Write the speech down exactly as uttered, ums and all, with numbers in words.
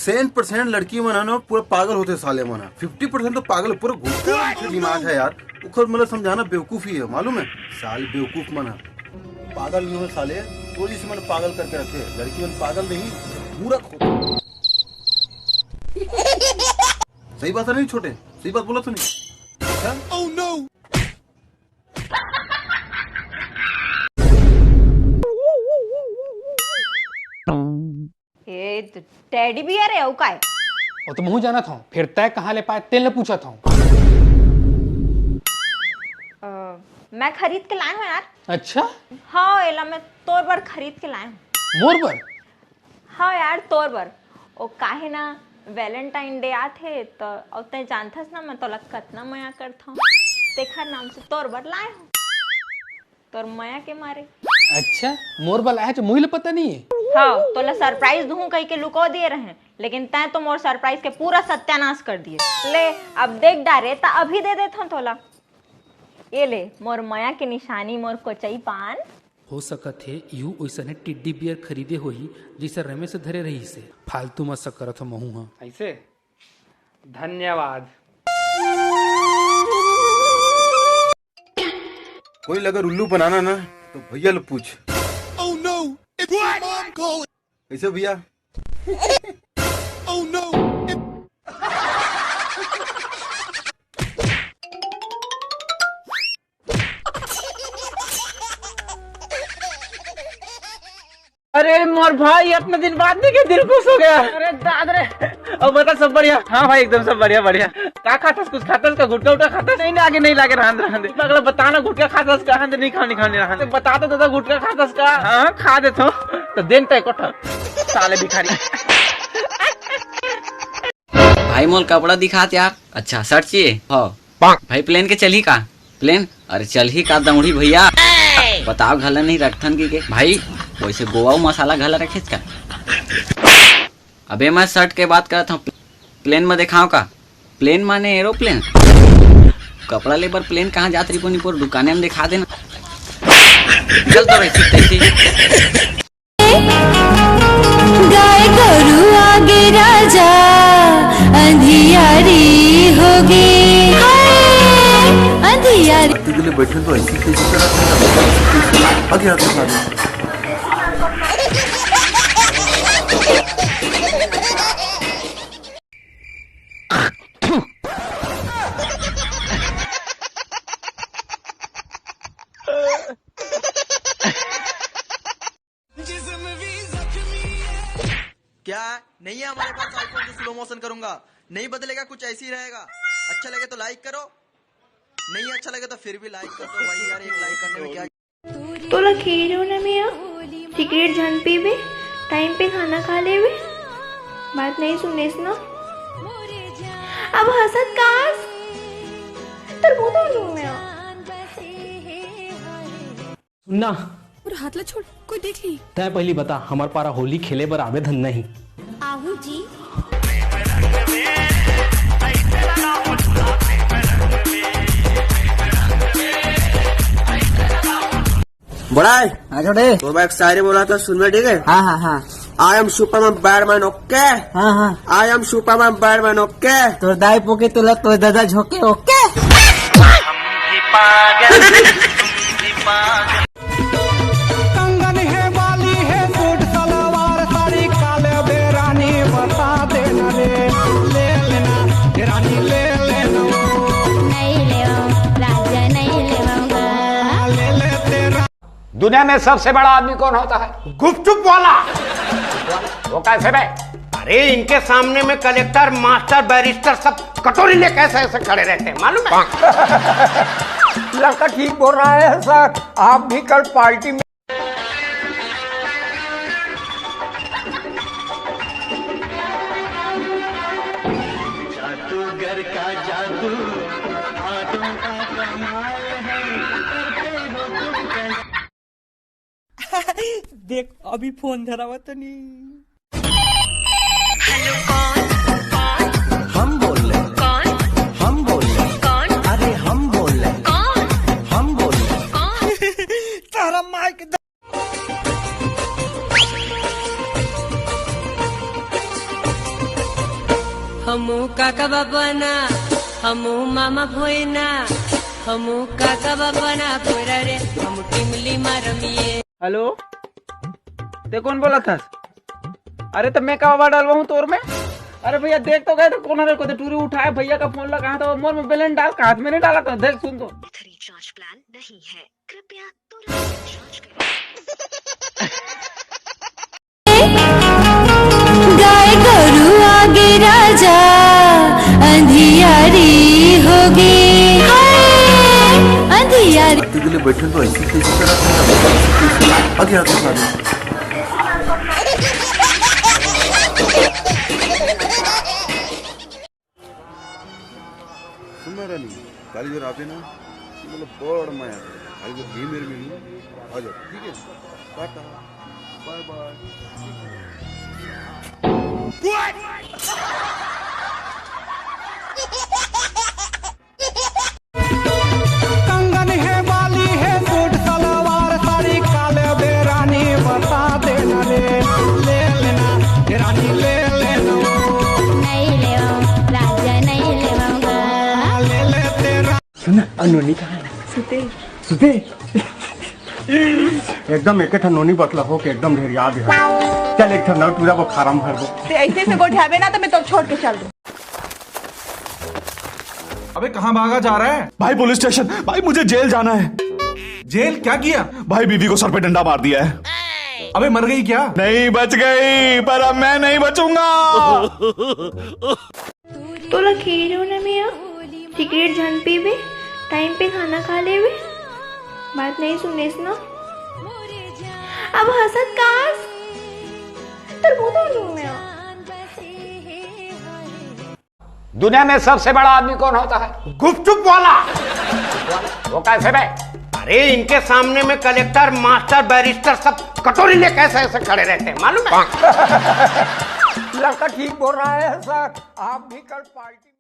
Ten percent लड़की मन ह ना पूरा पागल होथे साले मन ह। फिफ्टी परसेंट तो पागल, पूरा घुटका दिमाग है यार। ओकर मतलब समझाना बेवकूफी है, मालूम है? साले बेवकूफ मन ह। पागल नहीं हो साले, तो इस मन पागल करके रखे। लड़की मन पागल नहीं, मूर्ख होथे। सही बात है नहीं छोटे? सही बात बोला तूने। अच्छा? Oh no! ए, त-, टेडी बियर है, अउ काय? वो तो महू जानत हूँ, फिर तय कहाँ ले पाए, तेल ने पूछत हूँ। अ, मैं खरीद के लाए हूँ यार। अच्छा? हाँ, एला मैं तोर बर खरीद के लाए हूँ। मोर बर? हाँ यार, तोर बर। ओ काहे ना, वैलेंटाइन डे आत हे, त अउ तैं जानथस ना, मैं तोला कतना मया करथौं। तेखर नाम से तोर बर लाए हूँ। तोर मया के मारे। अच्छा, मोर बर लाए हस, मुही ल पता नहीं है? हाँ, तोला सरप्राइज दूँ कहिके लुको दिए रहें, लेकिन तैं तो मोर सरप्राइज के पूरा सत्यानाश कर दिए। ले, अब देख डारे, त अभी दे देथौं तोला। ये ले, मोर मया के निशानी, मोर कोचई पान। हो सकत हे, इहू ओइसने टिड्डी बियर खरीदे होही, जइसे रमेश धरे रहिस हे। फालतू मजाक करत हौं महू ह। ऐसे? धन्यवाद। कोई ल अगर उल्लू बनाना ना, तो भैया ल पूछ। Oh no! It's your mom calling. कैसे भैया? Oh no! अरे मोर भाई, इतना दिन बाद देखे, दिल खुश हो गया। अरे दाद रे। अब बता, सब बढ़िया? हाँ भाई, एकदम सब बढ़िया, बढ़िया। का खातस, कुछ खातस का, गुटखा उटखा खातस? नहीं, नहीं, आगे नहीं लागे, रहन दे, रहन दे। पगला, बता ना, गुटखा खातस का? रहन दे, नहीं खाओं, नहीं खाओं, नहीं रहन दे। बता तो दादा, गुटखा खातस का? हाँ, खा देथौं। तो देन तय कोठा, साले भिखारी। भाई, मोल कपड़ा दिखात यार। अच्छा, शर्ट चाहिए? हाँ। भाई, प्लेन के चलही का? प्लेन? अरे, चलही का दौड़ी भैया? बताओ, घला नहीं रखथन की के? भाई, वैसे गोवा अउ मसाला घला रखेच का? अबे, मैं शर्ट के बात करत हौं, प्लेन में देखाओ का? प्लेन माने एरोप्लेन? कपड़ा ले बर प्लेन कहाँ जात रही, कोनी पोर दुकाने में दिखा देना। चल तो रही, तैसी। गाय गरु आगे राजा, अंधियारी होगे, हाय, अंधियारी। आदमी के लिए बैठे तो ऐसी तैसी तरह से आगे आगे खा रहे। क्या नहीं है हमारे पास आईफोन जो स्लो मोशन करूंगा? नहीं बदलेगा, कुछ ऐसे ही रहेगा। अच्छा लगे तो लाइक करो, नहीं अच्छा लगे तो फिर भी लाइक कर दो भाई यार, एक लाइक करने में क्या। तोला केरो ना मिया, सिगरेट झन पीबे, टाइम पे खाना खा लेबे, बात नहीं सुनेस ना। अब हंसत कास, तोर मुंह तो दूं मैं। सुनना। और हाथ ला छोड़, कोई देख ली। तय पहली बता, हमार पारा होली खेले बर आवे धन नहीं? आहू जी। बड़ा है। हाँ, छोटे। तो मैं एक शायरी बोला था, सुनना, ठीक है? हाँ, हाँ, हाँ। I am Superman, Batman, okay? हाँ, हाँ। I am Superman, Batman, okay? तोर दाई पोके तोला तोर दादा झोंके, okay? कंगन है, बाली है, सूट सलवार साड़ी, काले बेरानी बता देना रे, ले लेना, रानी ले लेना। नहीं लेवा, राजा नहीं लेवा। ले लेते रा- दुनिया में सबसे बड़ा आदमी कौन होता है? गुपचुप वाला। वो कैसे बे? अरे, इनके सामने में कलेक्टर, मास्टर, बैरिस्टर सब कटोरी लेके ऐसे ऐसे खड़े रहते हैं, मालूम है? लड़का ठीक बोल रहा है सर, आप भी कल पार्टी में। जादूगर का जादू, हाथों का कमाल है, करते हो तुम कैसे। देख, अभी फोन धरावा तो नहीं। हेलो, कौन? कौन? हम बोल रहे हैं। कौन? हम बोल रहे हैं। कौन? अरे, हम बोल रहे हैं। कौन? हम बोल रहे हैं। कौन? तारा माइक। हमू काका बाबा ना, हमू मामा भोयना, हमू काका बाबा ना भोरा रे, हमू टिमली मारम ये। हेलो, ते कोन बोलत हस? अरे, त मैं का बाबा डलवाहूँ तोर में? अरे भैया, देख तो गए थे कोन हरे, कोते टूरी उठाए भैया का फोन लगा, कहा था वो मोर में बैलेंस डाल, कहा हाथ में नहीं डाला था, देख सुन तो। रिचार्ज प्लान नहीं है, कृपया तुरंत रिचार्ज करें। गाय गरु आगे राजा, अंधियारी होगे, हाय, अंधियारी। आंटी के लिए बैठे तो ऐसी कैसी तरह से आगे आगे सारे। सुन ना रानी, काली जो आबे ना, मतलब बड़ मया करे। काली जो गेम मेरे मिलू, आ जाओ, ठीक है? टाटा, बाय बाय। कंगन है, बाली है, सूट सलवार साड़ी, काले बेरानी बता देना रे, ले लेना, रानी ले लेना। नहीं लेवा, राजा नहीं लेवा। ले ले तेरा सुन ना, अ, नोनी कहाँ है? सुते। सुते? एकदम एक ठन नोनी बतला हो के एकदम ढेर याद है। चल, एक ठन नौ टूरा बुखारम भर दे। ते ऐसे से गोठियाबे ना, तो मैं तो छोड़ के चल दूँ। अबे, कहाँ भागा जा रहा है? भाई, पुलिस स्टेशन। भाई, मुझे जेल जाना है। जेल? क्या किया? भाई, बीवी को सर पे डंडा मार दिया है। अबे, मर गई क्या? नहीं, बच गई, पर अब मैं नहीं बचूंगा। तोला कहे रहेंव ना मैं, सिगरेट झन पीबे, टाइम पे खाना खा लेबे, बात नहीं सुनेस ना। अब हंसत का हस? तोर मुंह तो लूं मैं। दुनिया में सबसे बड़ा आदमी कौन होता है? गुपचुप वाला। वो कैसे बे? अरे, इनके सामने में कलेक्टर, मास्टर, बैरिस्टर सब कटोरी लेके ऐसे ऐसे खड़े रहते हैं, मालूम है? लड़का ठीक बोल रहा है सर, आप भी कल पार्टी